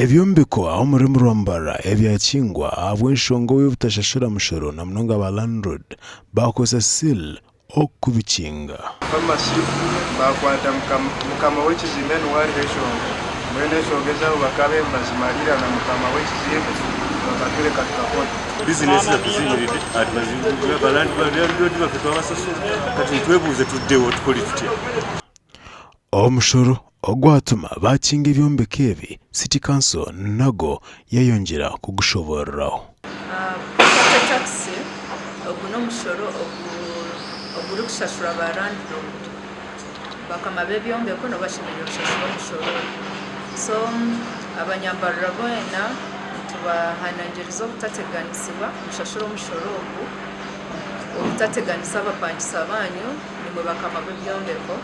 Ebyombeko omuri Murwambara ebyakingwa ahabw'enshonga y'obutashashura mushoro na munonga ba landlord baakozesa seal okubikinga. Pharmacy baakwata mukama w'ekizimbe niwe ariho eshonga. Mbwenu eshonga ezaabo bakaba nibazimariira na mukama w'ekizimbe bakatureka tukakora. Bizinesi zaffe ziyimiridde ati ba landlord baffe twabasasura kati nitwebuuza tuddewa tukole tutya? Omushoro ogwatuma baakinga ebyombeko ebi, City Council nagwo yayongyera kugushoboororaho. Property tax ogu n'omushoro ogurikushashurwa ba landlord. Bakama b'ebyombeko nibo bashemereire kushashura omushoro ogu. So abanyambarira boona nitubahanangiriza obutateganisibwa mushashure omushoro ogu, obutateganisa abapangisa baanyu nimwe bakama b'ebyombeko.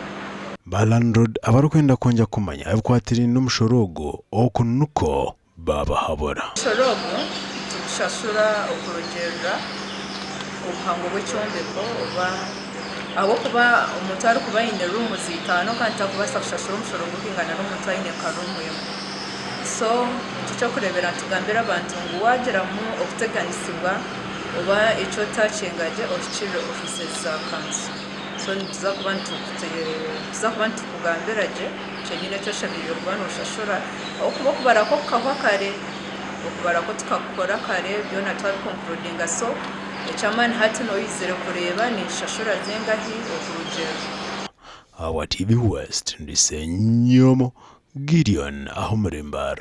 Ba landlord abarikwenda kwongera kumanya ebikwatiraine n'omushoro ogu, oku nikwo baabahabura. Omushoro ogu nitugushashura okurugiirira obuhango bw'ekyombeko oba ahabw'okuba omuntu arikuba aine rooms itaano kandi tarikubaasa kushashura omushoro gurikwingana n'omuntu aine nka room emwe. So nikyo ky'okureebera nitugambira abantu ngu waagiramu okuteganisibwa oba eki otaakyenga gye ohikirire ofiisi za kanso. So nituza kuba nituza kuba nitukugambira gye kyenyini eki oshemereire kuba noshashura ahabw'okuba okubara kwo kukahwa kare, okubara kwo tukakukora kare byona twabikonkurudinga so eky'amaani hati noizire kureeba ninshashura zingahi okurugiirira. Ahabwa TV West, ndi Ssenyomo Gideon Ahomurembar.